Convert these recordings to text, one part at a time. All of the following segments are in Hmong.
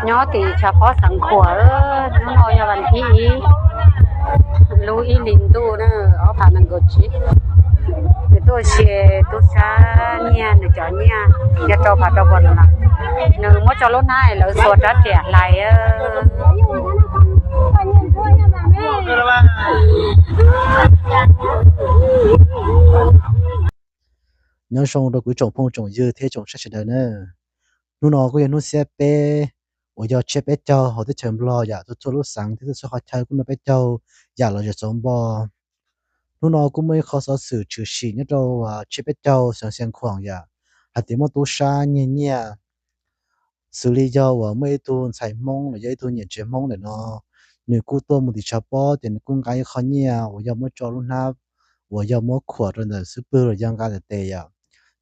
Nyob tim tshav pob Xeev Khuam, hnub no yog vas thib ib lub ib hlis ntuj na, ob phav nees nkaum tsib. Nws tuaj sia tub sab nyiag nws cov nyiaj, nyiag rau phav rau puas no. Nws muab tso lub hnab lawv xuas rab riam hlais. Nyob zoo rau kuv tsoom phooj tsoom ywg thiab tsoom saib sawv daws na. Hnub no kuj yog hnub xiab peb uas yog tsiab peb caug hauv teb chaws Nplog yam txhua txhua lub xeev thiab txhua txhua qhov chaw kuj noj peb caug yam los zem txuas npo. Hnub no kuj muaj ib qho xov xwm tshwm sim nyob rau tsiab peb caug xeev Xeev Khuam yam hais tias muaj tub sab nyiag nyiaj. Xws li yog uas muaj ib tug ntxhais Hmoob los yog ib tug niam tsev Hmoob ntawm no, nws kuj tuaj mus tim tshav pob ces nws kuj nqa ib qho nyiaj uas yog muab tso lub hnab uas yog muab khuam rau ntawm xub pwg los yog nqa tes tes yom,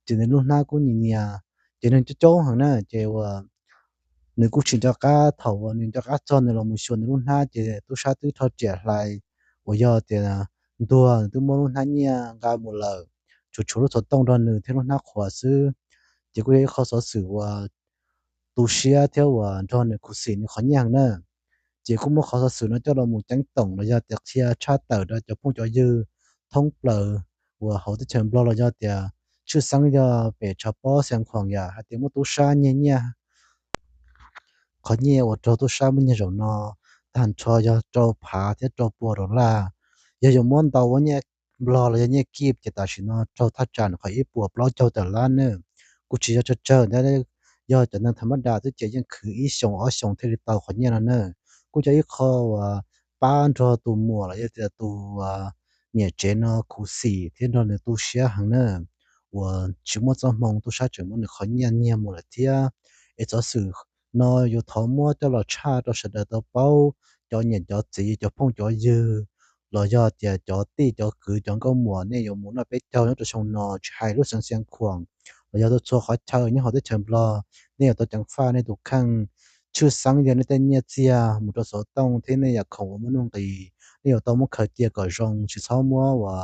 ces nws lub hnab kuj nyias nyias, ces neeg coob coob heev na ces uas nws kuj tsis nco qab, thaum uas nws nco qab txog nws los mus xyuas nws lub hnab ces tub sab twb rho riam hlais uas yog tias ntuag, nws twb muab lub hnab nyiaj nqa mus lawm, tsuas tshuav lub xov tooj nrog nws thiab lub hnab qhuav xwb. Ces kuj yog ib qho xov xwm uas tu siab thiab uas nrog nws khuv xim nws qhov nyiaj heev na. Ces kuj muab qhov xov xwm no coj los mus ceeb toom los yog tias qhia tshaj tawm rau cov phooj cov ywg thoob plaws uas hauv teb chaws Nplog los yog tias tshwj xeeb yog pem tshav pob Xeev Khuam yam hais tias muaj tub sab nyiag nyiaj qhov nyiaj uas raug tub sab muab nyiag zaum no tag nrho yog rau phav thiab rau pua dollar. Yog yuav muab ntaus ua nyiaj Nplog los yog nyiaj kib ces tam sim no raug thaj tsam nws qhov ib puas plaub caug tawm lab na. Kuj tsis yog tsawg tsawg ntag, yog cov neeg tham mab da twb ces yeej khwv ib xyoos ob xyoos thiaj li tau qhov nyiaj no na. Kuj yog ib qho uas pab nrog tus muam los yog tias tus niam tsev no khuv xim thiab nrog nws tu siab heev na, uas tsis muaj txoj hmoo tub sab tseem muab nws qhov nyiaj nyiag mus lawm thiab. Es xov xwm no yuav thov muab coj los tshaj rau sawv daws tau paub, cov niam cov txiv cov phooj cov ywg los yog tias cov tij cov kwv cov nkauj muam nej yuav mus noj peb caug nyob rau xyoo no tsis hais lub xeev Xeev Khuam los yog txhua txhua qhov chaw nyob hauv teb chaws Nplog, nej yuav tau ceev faj nej tus kheej. Tshwj xeeb yog nej tej nyiaj txiag mus rau xov tooj thiab nej yam khoom uas muaj nuj nqis, nej yuav tau muab khaws cia kom zoo, tsis txhob muab ua,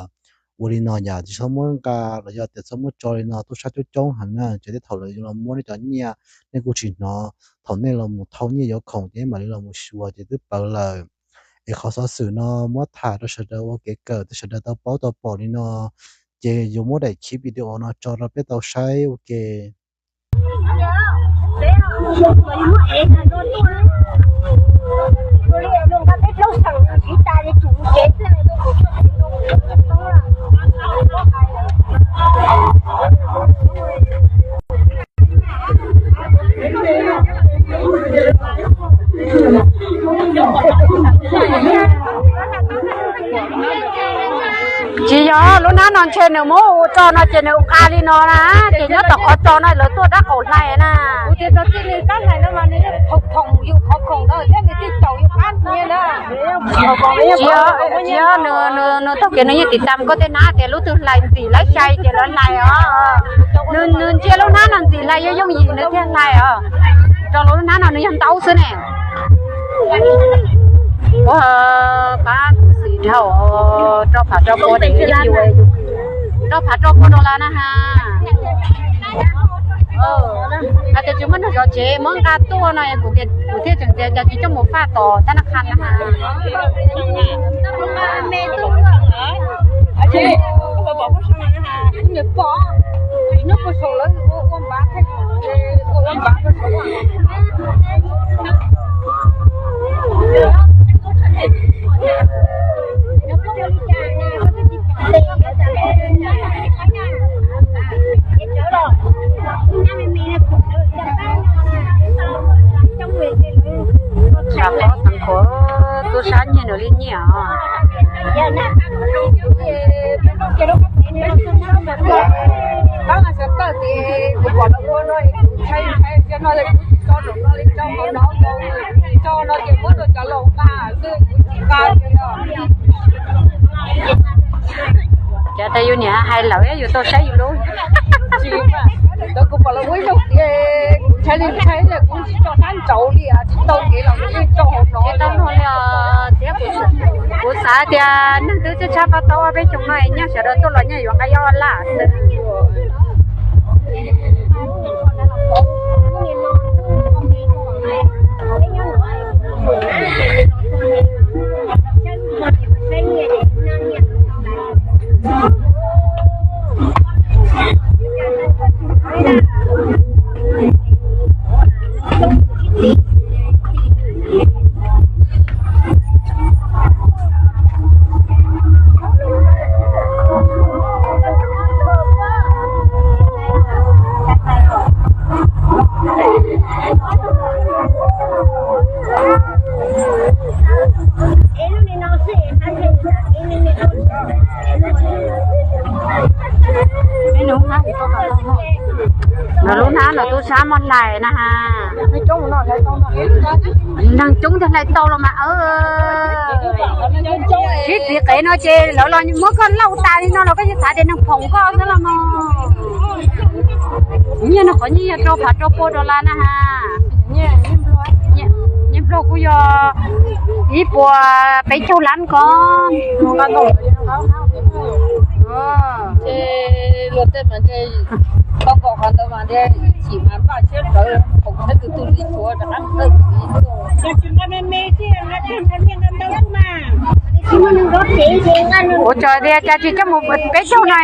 ua li no yam, tsis txhob muab nqa los yog tias txhob muab tso li no, tub sab coob coob heev na, ces tej thaum lawv yuav los muab nej cov nyiaj nej kuj tsis hnov, thaum nej los mus thau nyiaj yuav khoom ces mam li los mus xyuas ces twb ploj lawm. Es qhov xov xwm no muab tham rau sawv daws ua kev kawm, sawv daws tau paub tau pom li no, ces yuav muab daim clip video no tso rau peb tau saib ua ke. Tsis yog, lub hnab no ntshe nws muab ua tso no ces nws nqa li no na, ces nyob tom qhov tso no lawv tuaj dab qaum hlais na. Tsis yog, nws taug kev nws yeej tiv tam koj tej hnab tias lub twg hlais ntxim laib xyais ces lawv hlais os. Nws ntsia lub hnab no ntxim hlais yooj yooj yim nws thiaj hlais os. Rau lub hnab no nws yog ntaub xwb ne. Ua pab kuv xim dhau, rau phav rau pua de, rau phav rau pua dollar na ha. Hais tias tsis muaj neeg zov tsev muab nqa tuaj no kuv thiaj tseem tias cas tsis coj mus faj tom tab naj qha na ha. Tshav pob Xeev Khuam, tub sab nyiag nws li nyiaj os. Cas tas yus niam hais lawm yus tau saib yus lub. Tsis, kuv pom lawv muab ib zaug tias kuv ntshai li ntshai, kuv tsis tso sab nraud li, tsis tau kev los yeej tso hauv no. Tsis tau luag li os, thiab kuv xav tias neeg twb tsis tshab pab tau ob peb xyoos no, nyob sawv daws tuaj los nyob yuav nqa ib ob lab xwb. Mos hlais na ha. Neeg coob thiaj hlais tau los mas. Sib txiv qev no ces lawv los muab koj lauj tas li no los koj yeej xav tias neeg phoom koj xwb los mas. Nyiaj no qhov nyiaj yog rau phav rau pua dollar na ha. Nyiaj Nplog kuj yog ib puas peb caug lab ko. Ua tsaug tias cas tsis coj mus peb caug no,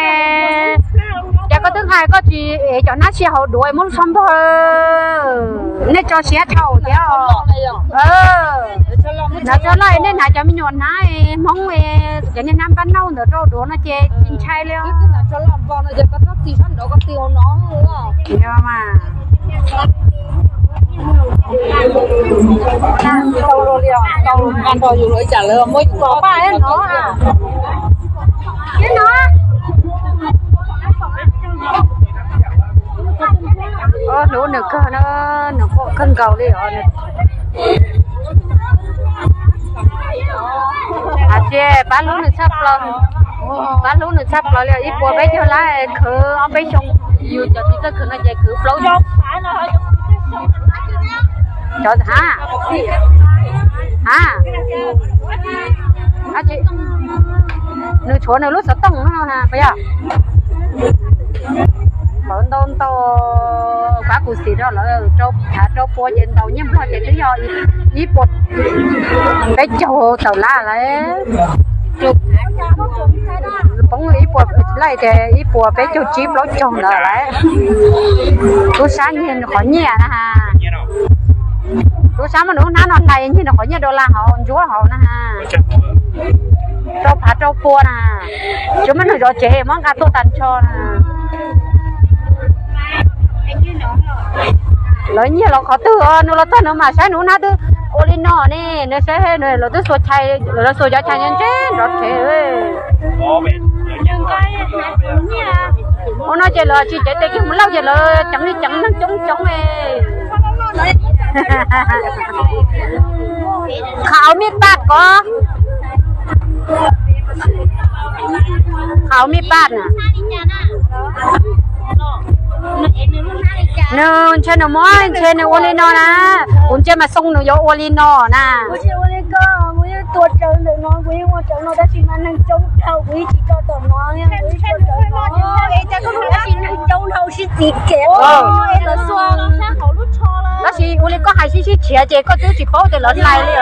cas koj twb hais koj tsis ev cov hnab sia hauv duav muab lub tsho npog. Nej tso siab dhau thiab. Hnav tsho loj nej hnav cov me nyuam hnab Hmoob, cov niag hnab npab nauj ntawd rau duav no ces tsis ntshai li. Hlub nws kawg na, nws quaj kawg nkaus li os. Hais tias pab hlub nws tshaj plaws, pab hlub nws tshaj plaws li. Ib puas peb caug lab khwv ob peb xyoo, yus cov txiv txawj khwv no ces khwv plaub, cov ha ha, nws tshuav nws lub xov tooj no na puas yog? Npaum ntau ntau, pab kuv xim rau lawv rau phav rau pua ces ntaus nyiaj Nplog ces twb yog ib puas peb caug tawm lab lawm. Poob ib puas laij ces ib puas peb caug tsib plaub caug ntawd lawm. Tub sab nyiag nws qhov nyiaj na ha. Tub sab muab nws lub hnab no hlais nyiag nws qhov nyiaj dollar hauv ntsuab hauv na ha. Rau phav rau pua na. Tsis muaj neeg zov tsev muab nqa tuaj tas nrho na. Lawv nyiag los qhov twg nws los txog nws mam saib nws lub hnab twb ua li no ne, nws saib lawv twb xuas chais, lawv xuas cov chais ntse nrov rhev. Ua no ces lawv tsis cev tes kiag mus lauj ces lawv ceev li ceev neeg coob coob. Qhov me paj ko, qhov me paj na. Nws ntshe nws muab, ntshe nws ua li no na. Kuv ntsia mas xoo nws yuav ua li no na. Tab sis ua li koj hais sib sib tshiav ces koj twb tsis paub tias lawv hlais li.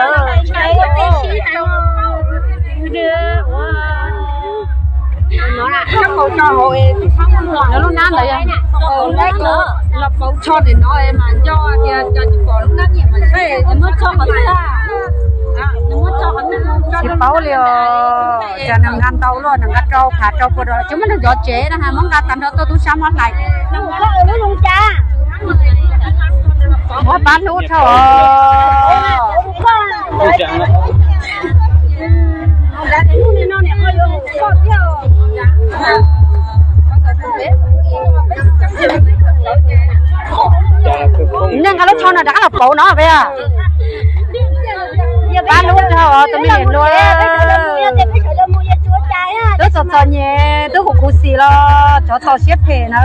Nws lub hnab ntawd los pauv tsho ntawm no mas nco tias cov tsis pom lub hnab nyiam mas saib muab tsho qhov twg. Tsis paub li os, cas nws nqa ntau luaj, nws nqa rau phav rau pua rau, tsis muaj neeg zov tsev na, muab nqa tag nrho tuaj tub sab muab hlais. Muab pab hlub dhau os. Nej nqa lub tsho no rov qab los pauv no peb. Pab hlub dhau os tus me niam hluas. Twb txom txom nyem twb huv kuv xim los tsov txaus siab phem na.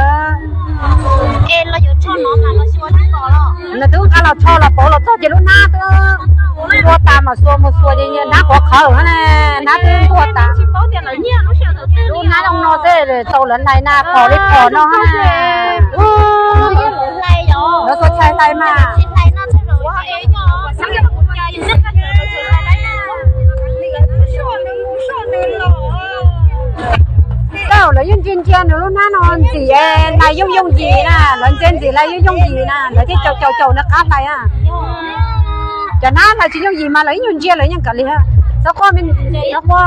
Nws twb nqa los tsho los pauv los txog ces lub hnab twb ntuag tas mas xuas mus xuas ces hnab quav qhawv na, hnab twb ntuag tas. Lub hnab zoo no xwb tau lawv hlais na, phom li phom no na. Lawv xuas chais hlais mas. Lawv yeej ntsia ntsia nws lub hnab no ntxim, hlais yooj yooj yim na, lawv ntsia ntxim hlais yooj yooj yim na, lawv thiaj caum caum caum nws qab hlais na. Cov hnab hlais tsis yooj yim mas lawv ib nyuag ntsia lawv yeej kav liam. Txhob quaj, txhob quaj,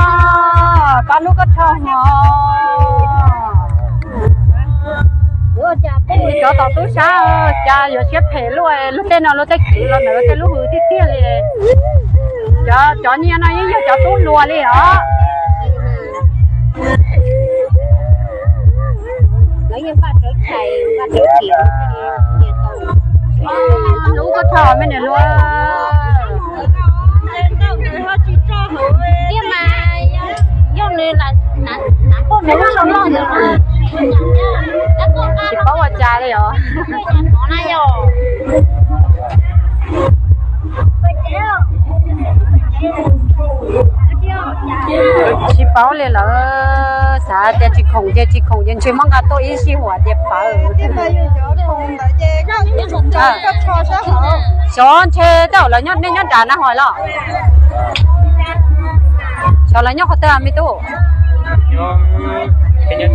pab hlub koj dhau hos. Cov tom tub sab cas yuav siab phem luaj, luag tej no luag tej kwv los ntawm luag tej lub hws tiag tiag li. Cov, cov nyiaj no yeej yog cov tub hluas li os. Lawv yeej npaj rawv chais npaj rawv riam thiaj li nyiag tau. Mej nws luaj. Tiag mas, yog nws lam, lam poj nws lub zog loj ntawd. Tsis paub ua cas li os. Tsis paub li, lawv xav tias tsis khoom ces tsis khoom ces ntshe muab nqa tuaj ib sij huam ces pawv. Xyov ntshe tej zaum lawv nyob, nej nyob nram na hos los? Xyov lawv nyob qhov twg me tub? Nyob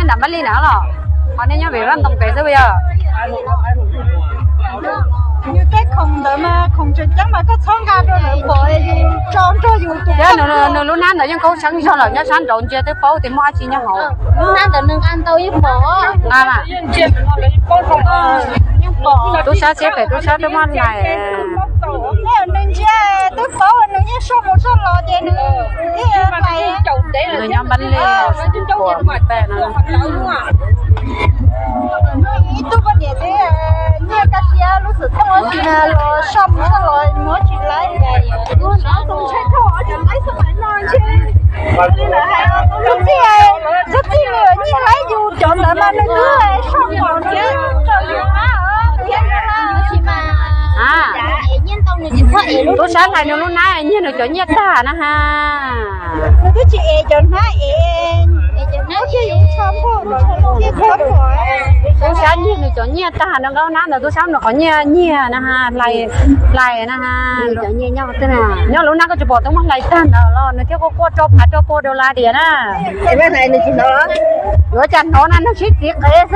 nram Npab Lis na los? Ho nej nyob vim Vaj Ntoo pem xwb puas yog? Yus tej khoom ntawd mas khoom tseem ceeb mas koj txhob nqa rau lawv pom, yus tso nrog yus tus. Thiab nws lub hnab ntawd yeej kaub tshab zog lawm, nyob sab nraud ntsia twb paub tias muaj dab tsi nyob hauv. Lub hnab ntawd nws nqa ntau yeej pom. Nqa mas. Tub sab siab pem tub sab twb muab hlais. Nws ntsia twb paub nws yeej soj mus soj los ces nws thiaj hlais. Nws nyob Npab Lis, Kuam Paj no. Ib tug poj niam twb nyiag kaj siab lub xwm txheej ua si na los soj mus soj los muab tsis laib. Tus txij, tus txij nws nyiag laib yus cov ntawd mas nws twb soj npaum nws rau yus hab. Tub sab hlais nws lub hnab nyiag nws cov nyiaj tag na ha. Nws twb tsis ev cov hnab ev. Tub sab nyiag nws cov nyiaj tag no, nqa hnab ntawd tub sab nws qhov nyiaj nyiag na ha, hlais, hlais na ha. Nyob lub hnab koj tsis pom twb muab hlais tag ntawd los nws thiaj quaj quaj rau phav rau pua dollar diam na. Yuav cas hnov na, nws sib txiv qev xwb.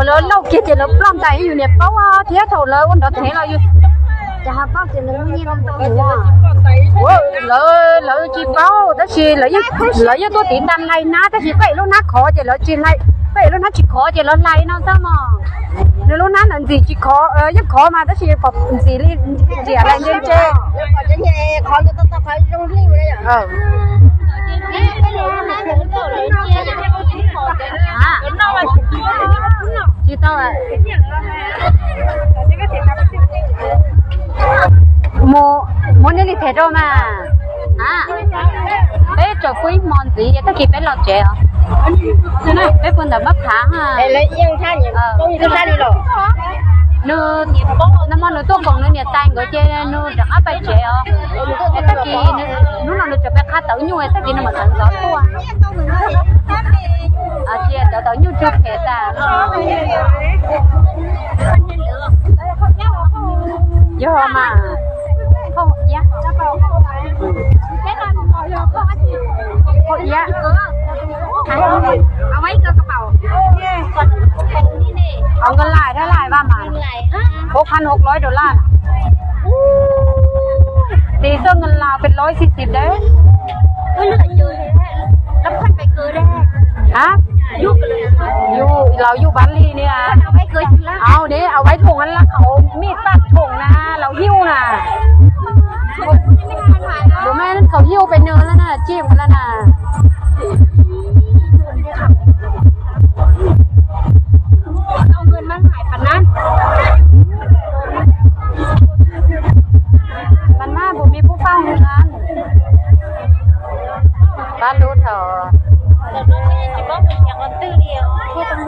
Lawv lauj kiag ces lawv ploj ntais, yus niam paub thiab, thaum lawv ua nrov thev los yus lawv, lawv tsis paub tab sis lawv yeej tuaj tiv nta hlais hnab tab sis peb lub hnab khov ces lawv tsis hlais, peb lub hnab tsis khov ces lawv hlais no xwb mog. Nws lub hnab ntawd ntxim tsis khov, yeej khov mas tab sis pom ntxim li, ntxias hlais ntse ntse. Tsis tau. Mus, muab neb li them rau mas. Peb tsaum pub ib hmo ntxiv tag kis peb los tsev os. Peb pw ntawm Mab Phav. Nws, nag hmo nws tuaj koom nws niam tais nkawd ces nws rov qab pais tsev os. Tag kis hnub no nws tseem pais qha tawv nyuj, tag kis nws mam sawv ntxov tuaj. Tawv tawv nyuj tsw phem tas. Yog mas. Hauj iab. Hauj iab. Nkaus lais thiab lais vaj mas. Bốnพันหกร้อย dollar. Tiv xwb nkaus lais pebร้อยสี่สิบ đấy. Hả? Yus, lawv yus bán ly nè. Au, để au bái thùng ăn lắm, khẩu mì tạt thùng nè, lawv hiu nè. Lawv mej khẩu hiu pem nws lawm na, chim lawm na.